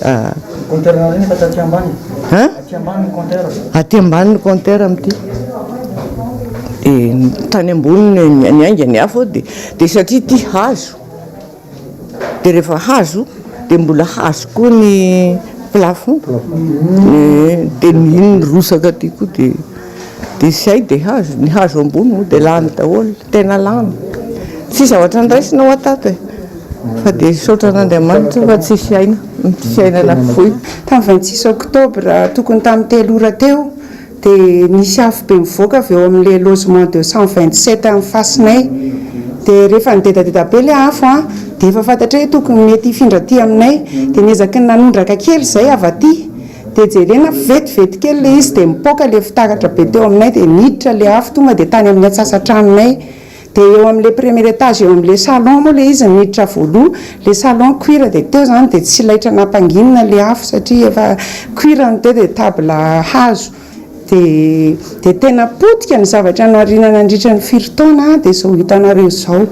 Compteur nareo nefa taty ambany e? Hein? Aty ambany ny compteur. Aty ambany ny compteur amin'ity. Dia tany ambony niainga ny afo dia dia satria ity hazo. Dia rehefa hazo dia mbola hazo koa ny plafond dia iny nirotsaka aty koa dia dia tsy hay dia hazo, ny hazo ambony moa dia lany daholo, tena lany. Tsisy zavatra noraisina hoa tato e, fa dia misaotra an'Andriamanitra fa tsisy aina, tsisy aina nafoy. Tamin'ny 26 octobre tokony tamin'ny telo ora teo Dia nisy afo be mivoaka avy eo amin'ilay logement 227 amin'ny fasinay. Dia rehefa nidedadeda be ilay afo an, dia efa fantatray hoe tokony mety hifindra aty aminay. Dia niezaky ny nanondraka kely izay avy aty. Dia jerena vetivety kely ilay izy dia mipoaka ilay fitaratra be teo aminay dia niditra ilay afo tonga dia tany amin'ny antsasa-tranonay. Dia eo amin'ilay premier étage eo amin'ilay salon moa ilay izy niditra voaloha, ilay salon cuir dia teo izany dia tsy laitra nampanginina ilay afo satria efa cuir no teo dia table hazo. Dia dia tena potika ny zavatra noharina nandritra ny firy taona dia izao hitanareo izao.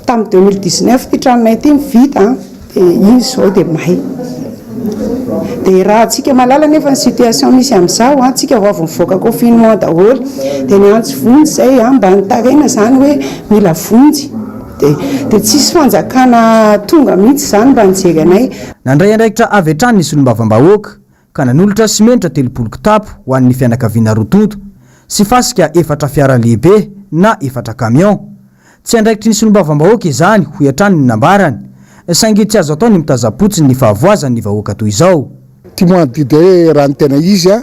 Tamin'ny 2019 ity tranonay ity no vita an. Dia iny izao dia may. Dia raha antsika mahalala nefa ny situation misy amin'izao an, tsika vao avy nivoaka confinement daholo, dia niantso vonjy izay an, mba nitaraina izany hoe mila vonjy. Dia dia tsisy fanjakana tonga mihitsy izany mba nijery anay. Nandray andraikitra avy hatrany ny solombavambahoaka ka nanolotra simenitra 30 kitapo ho an'ny fianakaviana roa tonta sy fasika efatra fiara lehibe na efatra camion. Tsy andraikitry ny solombavambahoaka izany, hoy hatrany ny nambarany, saingy tsy azo atao ny mitazam-potsiny ny fahavoazan'ny vahoaka toy izao. Ty moa adidy hoe raha ny tena izy a,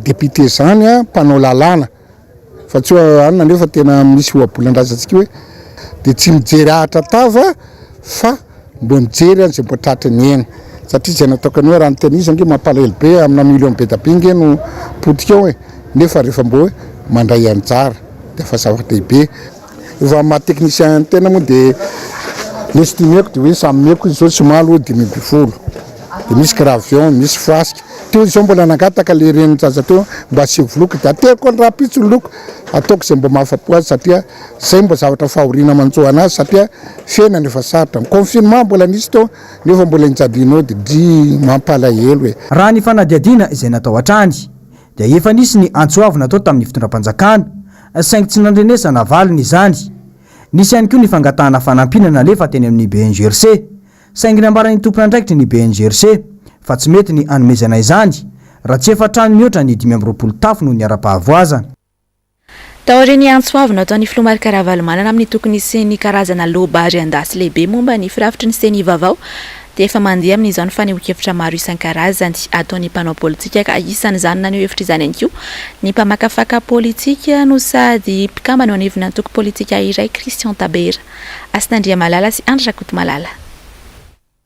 député zany a mpanao lalàna fa tsy hoe anona nefa tena misy ohabolan-drazantsika hoe dia tsy mijery ahatra tava fa mbo mijery an'izay mbo tratry ny aina satria izay nataoko an'io raha ny tena izy ange mampalahelo be amina million be da be nge no potika ao e nefa rehefa mbo hoe mandray anjara dia efa zava-dehibe. Efa amin'ny maha technicien ny tena moa dia ny estimeko dia hoe samy meko izy zao tsy omaly hoe 15 dia misy gravillon misy fasika teo izy zao mbola nangataka le renin-jaza teo mba asivo loko dia ateriko any rahampitso ny loko ataoko izay mba mahafapo azy satria zay mba zavatra fahoriana manjo anazy satria fiainana efa sarotra ny confinement mbola nisy teo nefa mbola injaliana eo dia dry mampalahelo e. Raha ny fanadihadiana izay natao hatrany dia efa nisy ny antso avo natao tamin'ny fitondram-panjakana saingy tsy nandrenesana valiny izany. Nisy ihany koa ny fangatahana fanampiana nalefa teny amin'ny BNGRC, saingy nambaran'ny tompon'andraikitry ny BNGRC fa tsy mety ny hanomezana izany raha tsy efa trano mihoatra ny 25 tafo no niharam-pahavoazana. Taorian'ny antso avo nataon'ny filoha Marc Ravalomanana amin'ny tokony hisian'ny karazana loa-bary an-dasy lehibe momba ny firafitry ny Ceni vaovao dia efa mandeha amin'izao ny fanehoan-kevitra maro isan-karazany ataon'ny mpanao politika ka isan'izany naneho hevitra izany ihany koa ny mpamakafaka politika no sady mpikambana eo anivon'ny antoko politika iray Christian Tabera, Hasina Andriamalala sy Andry Rakotomalala.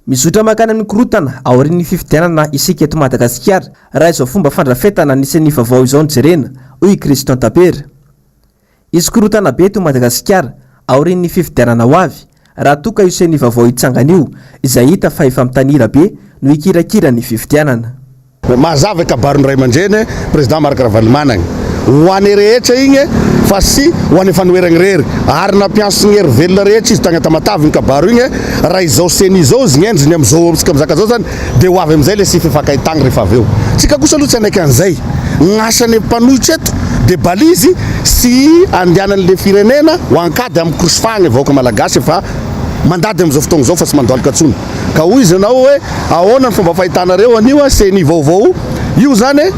Mizotra mankany amin'ny korontana aorian'ny fifidianana isika eto Madagasikara raha izao fomba fandrafetana ny Ceni vaovao izao no jerena, hoy i Christian Tabera. Hisy korontana be eto Madagasikara aorian'ny fifidianana ho avy raha toa ka io Ceni vaovao hitsangana io, izay hita fa efa mitanila be no hikirakira ny fifidianana. Mazava i kabarin'ny ray aman-dreny Président Marc Ravalomanana ho an'ny rehetra igny fa sy ho an'ny fanoheragna irery ary nampiantso ny hery velona rehetra izy tagny Tamatave igny kabaro igny raha izao ceni izao izy ny endriny amizao tsika mizaka zao zany de ho avy amizay le sy fifankahitagna rehefa avy eo tsika kosa aloha tsy hanaiky an'izay. Gn'asan'ny mpanohitra eto de balizy sy andehanan'le firenena ho ankady amin'ny korosifahagna vahoaka malagasy efa mandady amin'izao fotoagna izao fa tsy mandohalika tsony. Ka hoy izy anao hoe ahoana ny fomba fahitanareo an'io ceni vaovao io zany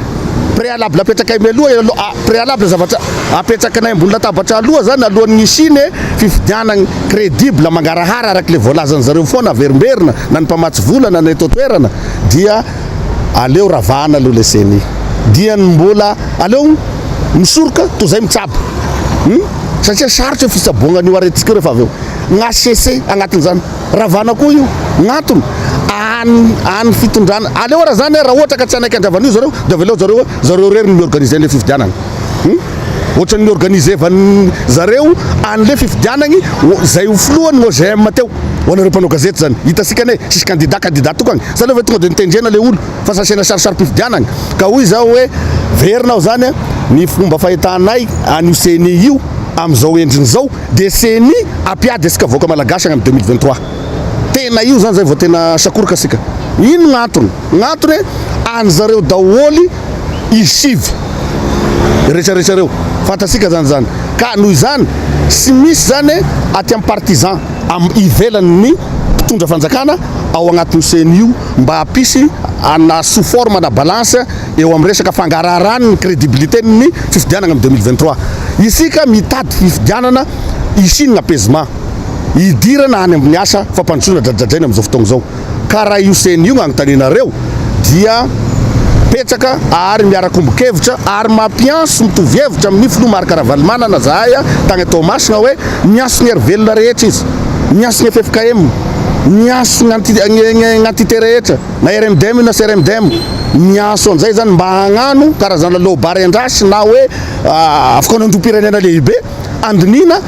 préalable apetrakay mialoha préalable zavatra apetrakinay ambony latabatra aloha zany alohan'ny hisiany fifidianagna crédible mangarahara araka le voalazan'zareo foana averimberina na ny mpamatsy vola na ny eto an-toerana dia aleo ravahana aloha le ceni dia ny mbola aleo misoroka toy zay mitsabo hum satria sarotra io fitsaboagna an'io aretintsika io rehefa avy eo ny HCC agnatin'izany Ravana koa io gn'antony any any fitondrana aleo ara zany raha ohatra ka tsy hanaiky andrava an'io zareo de avelao zareo zareo irery no mi-organiser an'le fifidianana hum ohatran'ny ni-organiser-van zareo an'le fifidianagny zay ho filohan'ny OGM teo ho anareo mpanao gazety zany hitasika anie tsisy candidat candidat tokagny sa aleo ve tonga de nitendrena le olo fa sa asiana sarisarim-pifidianagna ka hoy zaho hoe verina aho zany ny fomba fahitanay an'io ceni io amin'izao endriny zao Dia ceni ampiady asika vahoaka malagasy agny am 2023. Tena io zany zay vao tena sakoroka asika. Ino gn'antony? Gn'antony any zareo daholy izy sivy retraretra reo. Fantatsika zany zany. Ka noho izany tsy misy zany aty am partisan am ivelan'ny mpitondra fanjakana ao agnatin'io ceni io mba hampisy ana sous forme na balance eo amin'ny resaka fangaraharany ny crédibilité ny fifidianana amin'ny 2023. Isika mitady fifidianana hisian'ny apaisement, hidirana any amin'ny asa fampandrosoana dradradraina amin'izao fotoana izao. Ka raha io ceni io no anontanianareo dia betsaka ary miara-kombon-kevitra ary mampiantso mitovy hevitra amin'ny filoha Marc Ravalomanana zahay tany Toamasina hoe miantso ny hery velona rehetra izy, miantso ny ffkm, miantso ny entité rehetra. Na RMDM io na CRMDM, miantso an'izay zany mba hagnano karazana loabaren-drasy na hoe fikaonandoham-pirenena lehibe handinihina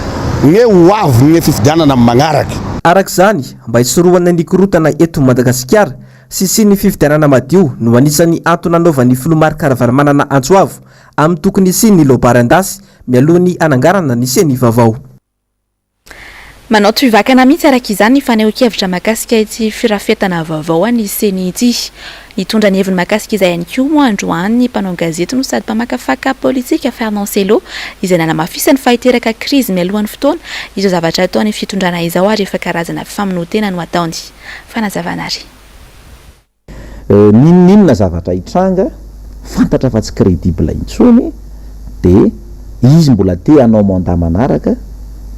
ny ho avin'ny fifidianana amin'ny magnaraky. Araka izany, mba hisorohana ny korontana eto Madagasikara sy hisian'ny fifidianana madio no anisan'ny antony nanaovan'ny filoha Marc Ravalomanana antso avo amin'ny tokony hisian'ny loabaren-dasy mialoha ny hananganana ny ceni vaovao. Manao tohivakana mihitsy araka izany ny fanehoan-kevitra mahakasika ity firafetana vaovao an'ny Ceni ity. Nitondra ny heviny mahakasika izay ihany koa moa androany ny mpanao gazety no sady mpamakafaka politika Fernand Cello izay nanamafisany fa hiteraka krizy mialohan'ny fotoana izao zavatra ataon'ny fitondrana izao ary efa karazana famonoan-tena no ataony. Fanazavana ary. N'inon'inona zavatra hitranga, fantatra fa tsy crédible intsony, dia izy mbola te hanao mandat manaraka,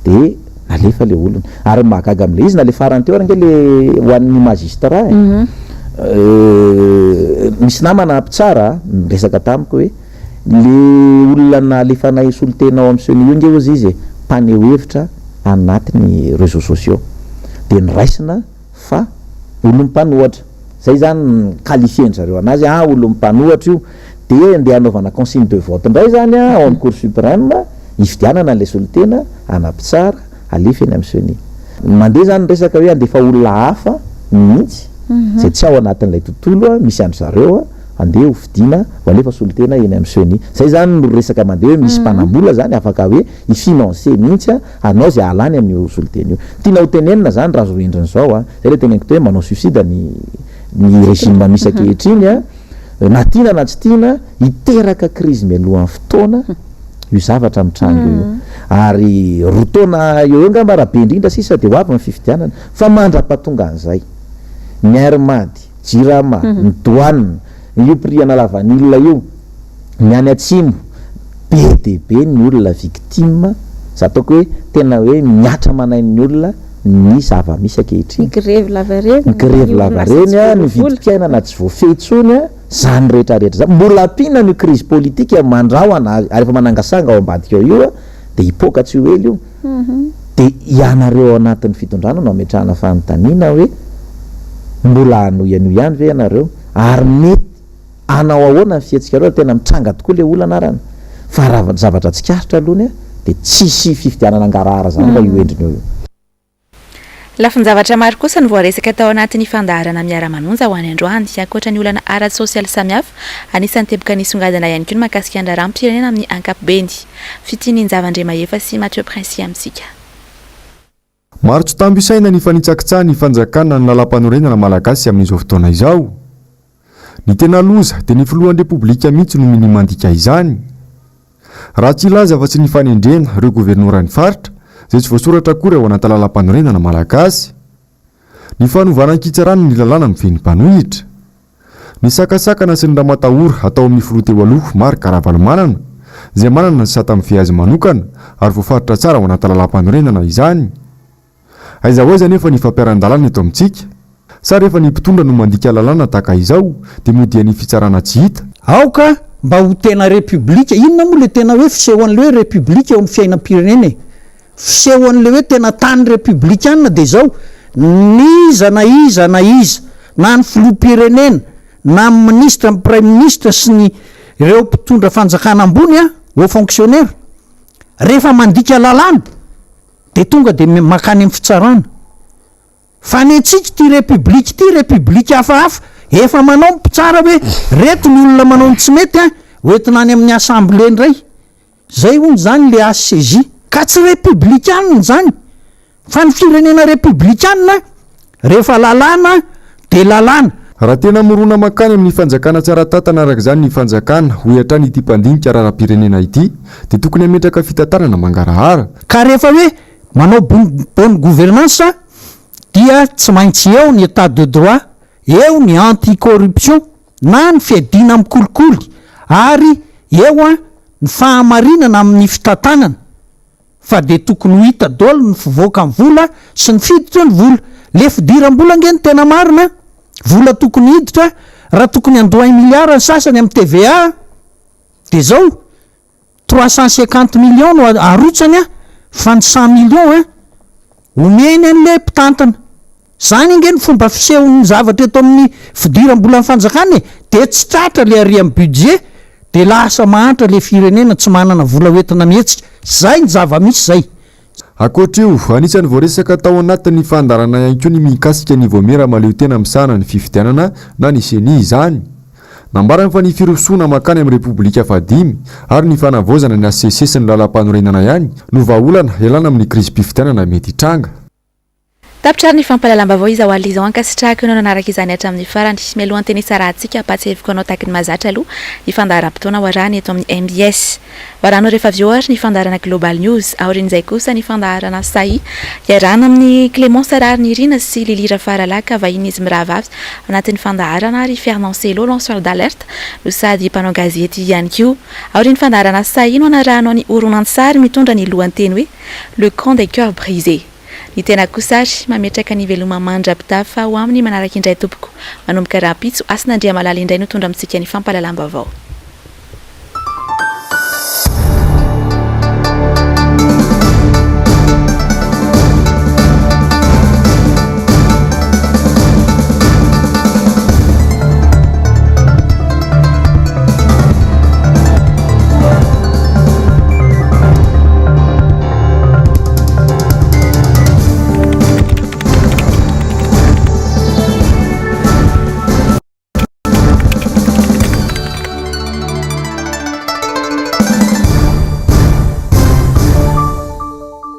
dia nalefa le olona. Ary ny mahagaga amin'ilay izy, na le farany teo ary ange le ho an'ny magistrat e, misy namana mpitsara niresaka tamiko hoe, le olona nalefanay solontena ao amin'ny ceni io ange hozy izy e, mpaneho hevitra anatin'ny réseaux sociaux. Dia noraisina fa olon'ny mpanohatra. Zay zany ny qualifier-ndry zareo anazy, ah olon'ny mpanohatra io. Dia ndeha hanaovana consigne de vote indray zany ao amin'ny cour suprême, hifidianana an'ilay solontena, ana mpitsara, alefa eny amin'ny ceni. Mandeha zany ny resaka hoe handefa olona hafa mihitsy, izay tsy ao anatin'ilay tontolo misy an-dry zareo, handeha ho fidiana, ho alefa solontena eny amin'ny ceni. Zay zany no resaka mandeha hoe misy mpanam-bola zany afaka hoe hi-financer mihitsy hanao izay hahalany an'io solontena io. Tiana ho tenenina izany raha zao endriny izao an, izay ilay teneniko teo hoe manao suicide ny ny régime misy ankehitriny an, na tiana na tsy tiana hiteraka crise mialohan'ny fotoana io zavatra mitranga io. Ary roa taona eo eo angamba raha be indrindra sisa dia ho avy ny fifidianana. Fa mandra-pahatonga an'izay, ny Air Mad, Jirama, ny douane, io prix ana lavanila io, ny any atsimo be dia be ny olona victime, za ataoko hoe tena hoe mihatra aman'ain'ny olona ny zava-misy ankehitriny. Ny grevy lavareny, ny grevy lavareny, ny vidim-piainana tsy voafehy intsony, zany rehetra rehetra zany. Mbola ampiana an'io crise politique mandrahona ary efa manangasanga ao ambadika ao io dia hipoaka tsy ho ela io. Dia ianareo ao anatin'ny fitondrana no ametrahana fanontaniana hoe mbola hanohy an'io ihany ve ianareo ary mety Hanao ahoana ny fihetsikareo raha tena mitranga tokoa ilay olana arany? Fa raha zavatra tsikaritra alohany dia tsisy fifidianana angarahara izany raha io endriny eo io. Lafin-javatra maro kosa no voaresaka tao anatin'ny fandaharana Miara-manonja ho any androany. Ankoatra ny olana ara-tsosialy samihafa, anisan'ny teboka nisongadina ihany koa ny mahakasika ny raharaham-pirenena amin'ny ankapobeny. Fitinin-java Andriamahefa sy Mathieu Princi amintsika. Maro tsy tambo isaina ny fanitsakitsahan'ny fanjakana ny lalàmpanorenana malagasy amin'izao fotoana izao. Ny tena loza dia ny filohan'ny Repoblika mihitsy no minia mandika izany. Raha tsy hilaza afa-tsy ny fanendrena ireo governoran'ny faritra, izay tsy voasoratra akory ao anaty lalàmpanorenana malagasy. Ny fanovana an-kitsirano ny lalàna mifehy ny mpanohitra. Ny sakasakana sy ny ramatahora atao amin'ny filoha teo aloha Marc Ravalomanana, izay manana ny sata mifehy azy manokana ary voafaritra tsara ao anaty lalàmpanorenana izany. Aiza ho aiza anefa ny fampiharan-dalàna eto amintsika? Sa rehefa ny mpitondra no mandika lalàna tahaka izao dia modian'ny fitsarana tsy hita? Aoka mba ho tena repoblika, inona moa le tena hoe fisehoan'le hoe repoblika eo amin'ny fiainam-pirenena e? Fisehoan'le hoe tena tany repoblikana dia izao, n'iza na iza na iza, na ny filoham-pirenena, na ny minisitra, ny praiminisitra sy ny ireo mpitondra fanjakana ambony a, haut fonctionnaire, rehefa mandika lalàna dia tonga dia mankany amin'ny fitsarana. Fa ny antsika ity république ity république hafahafa, efa manao ny mpitsara hoe reto ny olona manao ny tsy mety an, hoentina any amin'ny assemblée indray. Zay hono zany le HCJ. Ka tsy républicaine zany fa ny firenena républicaine rehefa lalàna de lalàna. Raha tena mirona mankany amin'ny fanjakana tsara tantana araka izany ny fanjakana, hoy hatrany ity mpandinika raharaham-pirenena ity, dia tokony hametraka fitantanana mangarahara. Ka rehefa hoe manao bonne gouvernance dia tsy maintsy eo ny état de droit, eo ny anti corruption na ny fiadiana amin'ny kolikoly ary eo ny fahamarinana amin'ny fitantanana fa dia tokony ho hita daholo ny fivoakan'ny vola sy ny fiditry ny vola. Le fidiram-bola ange no tena marina a! Vola tokony hiditra, raha tokony handoa un milliard ny sasany amin'ny TVA dia zao, 350 millions no arotsany a, fa ny 100 millions a, omeny an'le mpitantana. Zany ange ny fomba fisehon'ny zavatra eto amin'ny fidiram-bolan'ny fanjakana e! De tsy tratra le ary amin'ny budget, de lasa mahantra le firenena tsy manana vola hoentina mihetsika. Zay ny zava-misy zay. Ankoatra io, anisan'ny voaresaka tao anatin'ny fandaharana ihany koa ny mikasika ny vaomiera mahaleo tena misahana ny fifidianana na ny Ceni izany. Nambarany fa ny firosoana mankany amin'ny Repoblika fahadimy ary ny fanavaozana ny hcc sy ny lalàmpanorenana ihany no vahaolana hialana amin'ny krizim-pifidianana mety hitranga. Tapitra ary ny fampahalalam-baovao izao alina izao. Ankasitrahako ianao nanaraka izany hatramin'ny farany. Mialohan'ny teny hisarahantsika, ampahatsiahiviko anao tahaky ny mahazatra aloha ny fandaharam-potoana ho arahana eto amin'ny mbs. Ho arahanao rehefa avy eo ary ny fandaharana Global News. Aorian'izay kosa ny fandaharana Sahi iarahana amin'i Clémence Raharinirina sy Lily Rafaralahy ka vahinin'izy mirahavavy ao anatin'ny fandaharana ary Fernand Cello, lanceur d'alerte no sady mpanao gazety ihany koa. Aorian'ny fandaharana Sahi no anarahanao ny horonantsary mitondra ny lohanteny hoe Le camp des cœurs brisés. Ny tena kosa ary mametraka ny veloma mandra-pitafa ho amin'ny manaraka indray tompoko. Manomboka rahampitso, Hasina Andriamalala indray no tonga amintsika ny fampahalalam-baovao.